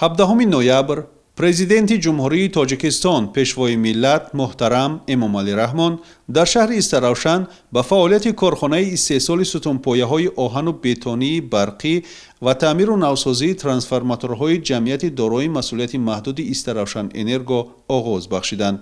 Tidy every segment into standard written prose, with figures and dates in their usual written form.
17 ноябр Президенти Ҷумҳурии Тоҷикистон, Пешвои миллат муҳтарам Эмомалӣ Раҳмон дар шаҳри Истаравшан ба фаъолияти корхонаи истеҳсоли сутунпояҳои оҳану бетонии барқӣ ва таъмиру навсозии трансформаторҳои ҷамъияти дорои масъулияти маҳдуди Истаравшан Энерго оғоз бахшиданд.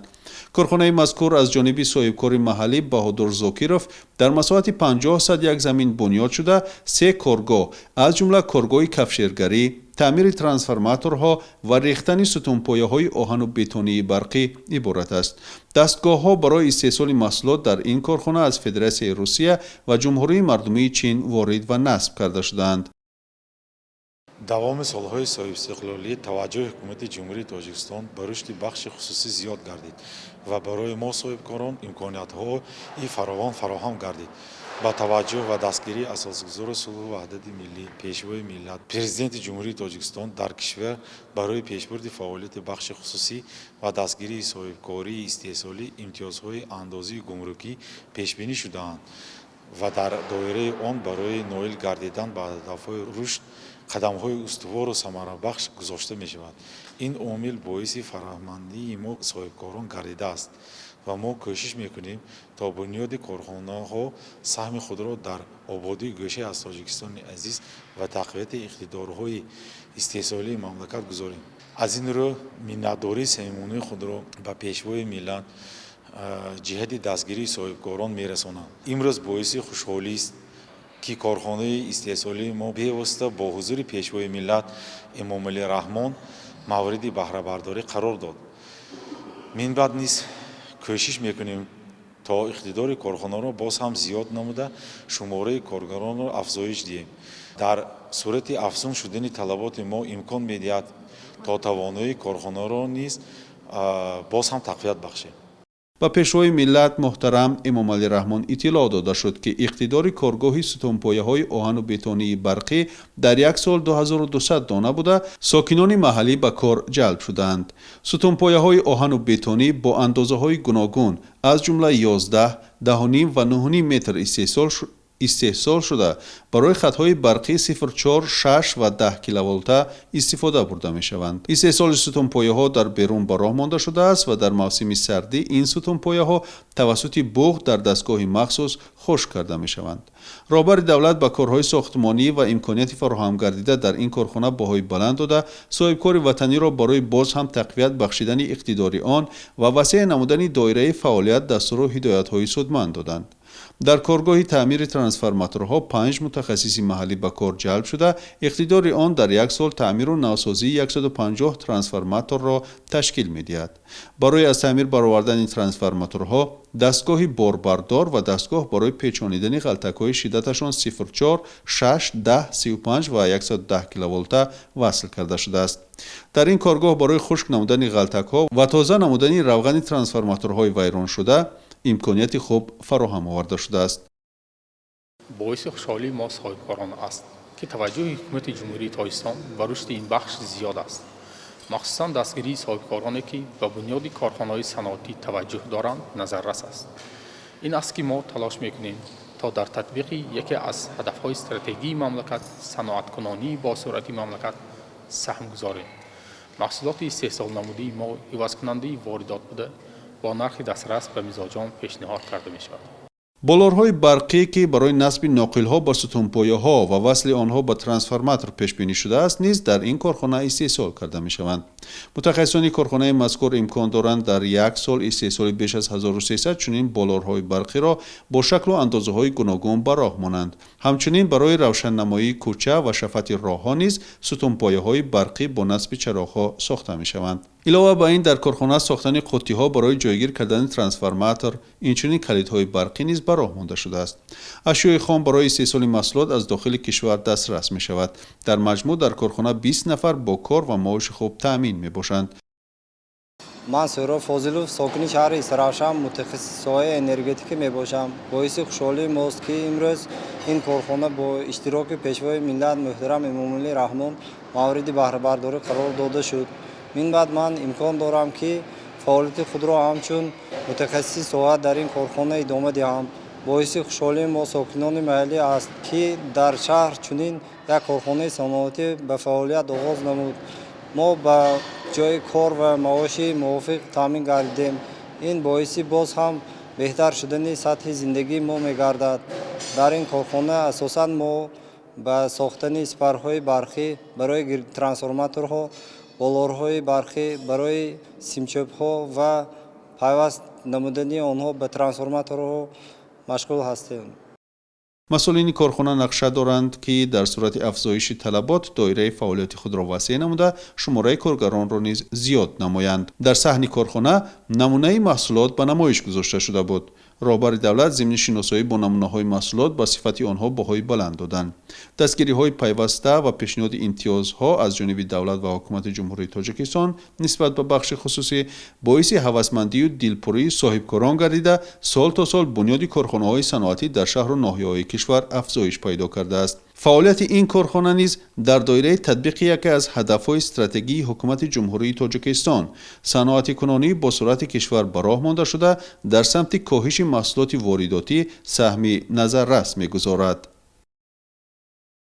Корхонаи мазкур аз ҷониби соҳибкори маҳаллӣ Баҳодур Зокиров дар масоҳати 50 сад як замин бунёд шуда, се коргоҳ, аз ҷумла коргоҳи кафшергарӣ, таъмири трансформаторҳо ва рехтани сутунпояҳои оҳану бетонии барқӣ иборат аст. Дастгоҳҳо барои истеҳсоли маҳсулот дар ин корхона аз Федератсияи Русия ва Ҷумҳурии Мардумии Чин ворид ва насб карда шудаанд. Давоми солҳои соҳибистиқлолӣ таваҷҷӯҳи Ҳукумати Ҷумҳурии Тоҷикистон ба рушди бахши хусусӣ зиёд гардид ва барои мо, соҳибкорон, имкониятҳои фаровон фароҳам гардид. Ба таваҷҷӯҳ ва дастгирии Асосгузори сулҳу ваҳдати миллӣ, Пешвои миллат, Президенти Ҷумҳурии Тоҷикистон дар кишвар барои пешбурди фаъолияти бахши хусусӣ ва дастгирии соҳибкории истеҳсолӣ имтиёзҳои андозию гумрукӣ пешбинӣ шудаанд ва дар доираи он барои ноил гардидан ба ҳадафҳои рушд қадамҳои устувору самарабахш гузошта мешавад. Ин омил боиси фараҳмандии мо, соҳибкорон, гардидааст ва мо кӯшиш мекунем, то бунёди корхонаҳо саҳми худро дар ободии гӯшае аз Тоҷикистони азиз ва тақвияти иқтидорҳои истеҳсолии мамлакат гузорем. Аз ин рӯ миннатдории самимонаи худро ба Пешвои миллат ҷиҳати дастгирии соҳибкорон мерасонам. Имрӯз боиси хушҳолист, ки корхонаи истеҳсолии мо бевосита бо ҳузури Пешвои миллат Эмомалӣ Раҳмон мавриди баҳрабардорӣ қарор дод. Минбаъд низ кӯшиш мекунем, то иқтидори корхонаро боз ҳам зиёд намуда, шумораи коргаронро афзоиш диҳем. Дар сурати афзун шудани талаботи мо имкон медиҳад, то тавоноии корхонаро низ боз ҳам тақвият бахшем. Ба Пешвои миллат муҳтарам Эмомалӣ Раҳмон иттилоъ дода шуд, ки иқтидори коргоҳи сутунпояҳои оҳану бетонии барқӣ дар як сол 2200 дона буда, сокинони маҳаллӣ ба кор ҷалб шудаанд. Сутунпояҳои оҳану бетонӣ бо андозаҳои гуногун, аз ҷумла 11, 10,5 ва 9,5 метр истеҳсол шуда, барои хатҳои барқӣ 04, 6 ва 10 киловолта истифода бурда мешаванд. Истеҳсоли сутунпояҳо дар берун ба роҳ монда шудааст ва дар мавсими сардӣ ин сутунпояҳо тавассути буғ дар дастгоҳи махсус хушк карда мешаванд. Роҳбари давлат ба корҳои сохтмонӣ ва имконияти фароҳамгардида дар ин корхона баҳои баланд дода, соҳибкори ватаниро барои боз ҳам тақвият бахшидани иқтидори он ва васеъ намудани доираи фаъолият дастуру ҳидоятҳои судманд доданд. Дар коргоҳи таъмири трансформаторҳо панҷ мутахассиси маҳаллӣ ба кор ҷалб шуда, иқтидори он дар як сол таъмиру навсозии 150 трансформаторро ташкил медиҳад. Барои аз таъмир баровардани трансформаторҳо дастгоҳи борбардор ва дастгоҳ барои печонидани ғалтакҳои шиддаташон 04, 6, 10, 35 ва 110 киловолта васл карда шудааст. Дар ин коргоҳ барои хушк намудани ғалтакҳо ва тоза намудани равғани трансформаторҳои вайроншуда имконияти хуб фароҳам оварда шудааст. Боиси хушҳолии мо, соҳибкорон, аст, ки таваҷҷӯҳи Ҳукумати Ҷумҳурии Тоҷикистон ба рушди ин бахш зиёд аст. Махсусан дастгирии соҳибкороне, ки ба бунёди корхонаҳои саноатӣ таваҷҷӯҳ доранд, назаррас аст. Ин аст, ки мо талош мекунем, то дар татбиқи яке аз ҳадафҳои стратегии мамлакат, саноаткунонии босуръати мамлакат, саҳм гузорем. Маҳсулоти истеҳсолнамудии мо ивазкунандаи воридот буда, бо нархи дастрас ба мизоҷон пешниҳод карда мешавад. Болорҳои барқӣ, ки барои насби ноқилҳо ба сутунпояҳо ва васли онҳо ба трансформатор пешбинӣ шудааст, низ дар ин корхона истеҳсол карда мешаванд. Мутахассисони корхонаи мазкур имкон доранд дар як сол истеҳсоли беш аз 1300 чунин болорҳои барқиро бо шаклу андозаҳои гуногун ба роҳ монанд. Ҳамчунин барои равшаннамоии кӯча ва шафати роҳҳо низ сутунпояҳои барқӣ бо насби чароғҳо сохта мешаванд. Илова ба ин, дар корхона сохтани қуттиҳо барои ҷойгир кардани трансформатор, инчунин калидҳои барқӣ низ ба роҳ монда шудааст. Ашёи хом барои истеҳсоли маҳсулот аз дохили кишвар дастрас мешавад. Дар маҷмӯъ дар корхона 20 нафар бо кор ва маоши хуб таъмин мебошанд. Ман Суҳроб Фозилов, сокини шаҳри Истаравшан, мутахассиси соҳаи энергетика мебошам. Боиси хушҳолии мост, ки имрӯз ин корхона бо иштироки Пешвои миллат муҳтарам Эмомалӣ Раҳмон мавриди баҳрабардорӣ қарор дода шуд. Минбаъд ман имкон дорам, ки фаъолияти худро ҳамчун мутахассиси соҳа дар ин корхона идома диҳам. Боиси хушҳолии мо, сокинони маҳаллӣ, аст, ки дар шаҳр чунин як корхонаи саноатӣ ба фаъолият оғоз намуд. Мо ба ҷои кор ва маоши мувофиқ таъмин гардидем. Ин боиси боз ҳам беҳтар шудани сатҳи зиндагии мо мегардад. Дар ин корхона асосан мо ба сохтани сипарҳои барқӣ барои трансформаторҳо, болорҳои барқӣ барои симчӯбҳо ва пайваст намудани онҳо ба трансформаторҳо машғул ҳастем. Масъулини корхона нақша доранд, ки дар сурати афзоиши талабот доираи фаъолияти худро васеъ намуда, шумораи коргаронро низ зиёд намоянд. Дар саҳни корхона намунаи маҳсулот ба намоиш гузошта шуда буд. Роҳбари давлат зимни шиносоӣ бо намунаҳои маҳсулот ба сифати онҳо баҳои баланд доданд. Дастгириҳои пайваста ва пешниҳоди имтиёзҳо аз ҷониби давлат ва ҳукумати Ҷумҳурии Тоҷикистон нисбат ба бахши хусусӣ боиси ҳавасмандию дилпурии соҳибкорон гардида, сол то сол бунёди корхонаҳои саноатӣ дар шаҳру ноҳияҳои кишвар афзоиш пайдо кардааст. Фаъолияти ин корхона низ дар доираи татбиқи яке аз ҳадафҳои стратегии ҳукумати Ҷумҳурии Тоҷикистон, саноатикунонии босуръати кишвар ба роҳ монда шуда, дар самти коҳиши маҳсулоти воридотӣ саҳми назаррас мегузорад.